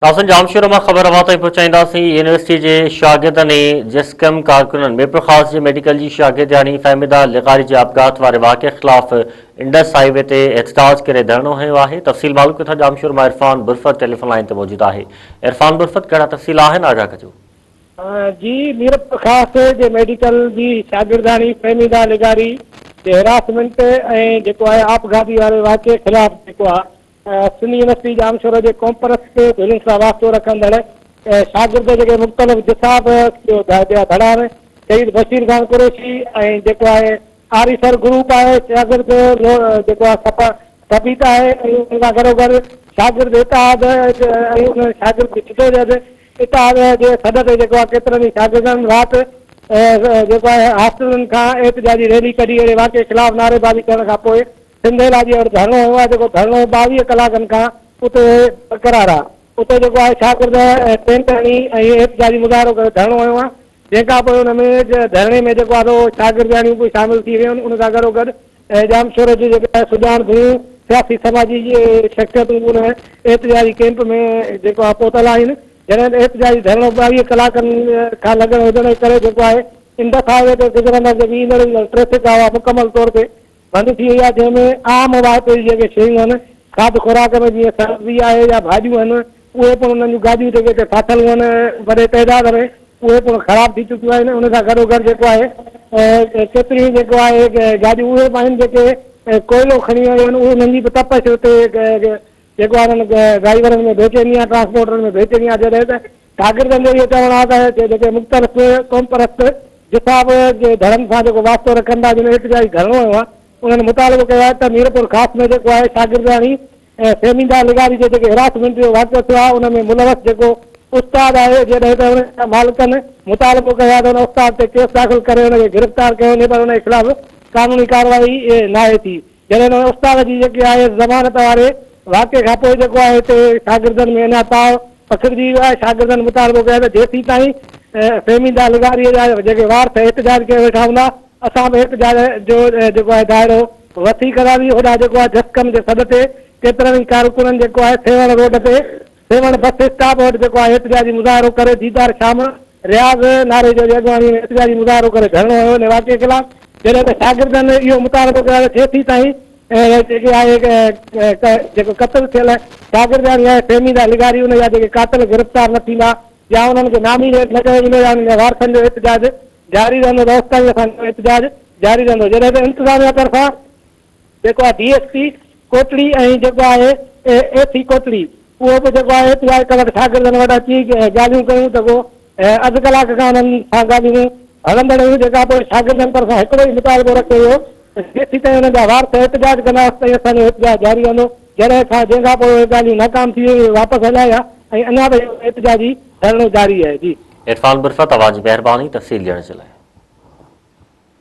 ناظرين ڄامشورو مان خبر اوهان تائين پهچائينداسين يونيورسٽي جي شاگردن ۽ جسقم ڪارڪنن ميرپورخاص جي ميڊيڪل جي شاگردياڻي فهميده لغاري جي آپگهات واري واقعي خلاف انڊس هائي وي تي احتجاج ڪري ڌرڻو هنيو آهي تفصيل معلوم ڪيون ٿا ڄامشورو مان عرفان برفت ٽيليفون لائين تي موجود آهي عرفان برفت ڪهڙا تفصيل آهن آگاهه ڪجو. جي ميرپورخاص جي ميڊيڪل جي شاگردياڻي فهميده لغاري جي هراسمينٽ ۽ جيڪو آهي آپگهاتي واري واقعي خلاف جيڪو آهي سنڌ يونيورسٽي ڄامشورو جي قومپرست ڌرين سان واسطو رکندڙ شاگرد جيڪي مختلف جساب جو ڌڙا آهن شهيد بشير خان قريشي ۽ جيڪو آهي آريسر گروپ آهي شاگرد جيڪو آهي سپ سبيت آهي ۽ ان سان گڏوگڏ شاگرد اتحاد ۽ ان شاگرد جدوجهد اتحاد جي سڏ تي جيڪو آهي ڪيترن ئي شاگردن رات جيڪو آهي هاسٽلن کان احتجاجي ريلي ڪڍي اهڙي واقعي خلاف نعريبازي ڪرڻ کان پوء سنڌيلا جي وٽ ڌرڻو هنيو آهي جيڪو ڌرڻو 22 ڪلاڪن کان اتي برقرار آهي اتي جيڪو آهي شاگرد ٽينٽ هڻي ۽ احتجاجي مظاهرو ڪري ڌرڻو هنيو آهي جنهن کان پوء ان ۾ ڌرڻي ۾ جيڪو آهي سو شاگردياڻيون به شامل ٿي ويون ان سان گڏوگڏ ڄامشوري جون جيڪي آهي سڄاڻ ڌريون سياسي سماجي شخصيتون به ان احتجاجي ڪيمپ ۾ جيڪو آهي پهتل آهن جڏهن ته احتجاجي ڌرڻو 22 ڪلاڪن کان لڳل هجڻ جي ڪري جيڪو آهي انڊس هاء وي تي گذرندڙ جيڪي ايندڙ ويندڙ ٽريفڪ آهي اها مڪمل طور تي بند ٿي وئي آهي جنهن ۾ عام واهپي جون جيڪي شيون آهن کاڌ خوراڪ ۾ جيئن سبزي آهي يا ڀاڄيون آهن اهي پڻ انهن جون گاڏيون جيڪي هتي ڦاٿل هئن وڏي تعداد ۾ اهي پڻ خراب ٿي چڪيون آهن ان سان گڏوگڏ جيڪو آهي ڪيتريون جيڪو آهي گاڏيون اهي به آهن جيڪي ڪوئلو کڻي ويون آهن اهي انهن جي به تپش اتي جيڪو آهي انهن ڊرائيورن ۾ بيچيني آهي ٽرانسپورٽرن ۾ بيچيني آهي جڏهن ته شاگردن جو اهو چوڻ آهي ته جيڪي مختلف قومپرست جٿا به جي ڌڙن سان جيڪو واسطو رکن ٿا جن احتجاجي ڌرڻو هنيو آهي انهن مطالبو ڪيو آهي ته ميرپور خاص ۾ جيڪو آهي شاگردياڻي فهميده لغاري جي جيڪي هراسمينٽ جو واقعو ٿيو آهي ان ۾ ملوث جيڪو استاد آهي جڏهن ته ان جا مالڪن مطالبو ڪيو آهي ته ان استاد تي ڪيس داخل ڪري ان کي گرفتار ڪيو وڃي پر ان جي خلاف قانوني ڪارروائي ناهي ٿي. جڏهن ته استاد جي جيڪي آهي ضمانت واري واقعي کان پوء جيڪو آهي هتي شاگردن ۾ اڃا تاء پکڙجي ويو آهي، شاگردن مطالبو ڪيو ته جيسيتائين فهميده لغاريء جا جيڪي وارث احتجاج ڪيو ويٺا هوندا اسان به احتجاج جو جيڪو آهي دائرو وسيع ڪنداسين، هوڏانهن جيڪو آهي جسقم جي سڏ تي ڪيترن ئي ڪارڪنن جيڪو آهي سيوهڻ روڊ تي سيوهڻ بس اسٽاپ وٽ جيڪو آهي احتجاجي مظاهرو ڪري ديدار شام رياض ناريجو جي اڳواڻي ۾ احتجاجي مظاهرو ڪري ڌرڻو هنيو ان واقعي خلاف جڏهن ته شاگردن اهو مطالبو ڪيو آهي ته جيسيتائين جيڪي آهي جيڪو قتل ٿيل شاگردياڻي آهي فهميده لغاري ان جا جيڪي قاتل گرفتار نه ٿيندا يا انهن کي نامينيٽ نه ڪيو ويندو يا انهن جا وارثن جو احتجاج جاري رهندو ته اوستائين اسان جو احتجاج جاري رهندو جڏهن ته انتظاميا طرفان جيڪو آهي ڊي ايس پي ڪوٽڙي ۽ جيڪو آهي اي سي ڪوٽڙي اهو به جيڪو آهي احتجاج ڪندڙ شاگردن وٽ اچي ڳالهيون ڪيون ته ڪو اڌ ڪلاڪ کان انهن سان ڳالهيون هلندڙ هيون جيڪا پوء شاگردن طرفان هڪڙو ئي مطالبو رکيو ويو ته جيسيتائين انهن جا وارث احتجاج ڪندا اوستائين اسان جو احتجاج جاري رهندو جڏهن کان جنهن کان پوء اهي ڳالهيون ناڪام ٿي ويون اهي واپس هليا ويا ۽ اڃا به اهو احتجاجي ڌرڻو جاري آهي جي. عرفان برفت اوهان جي مهرباني تفصيل ڏيڻ جي لاء.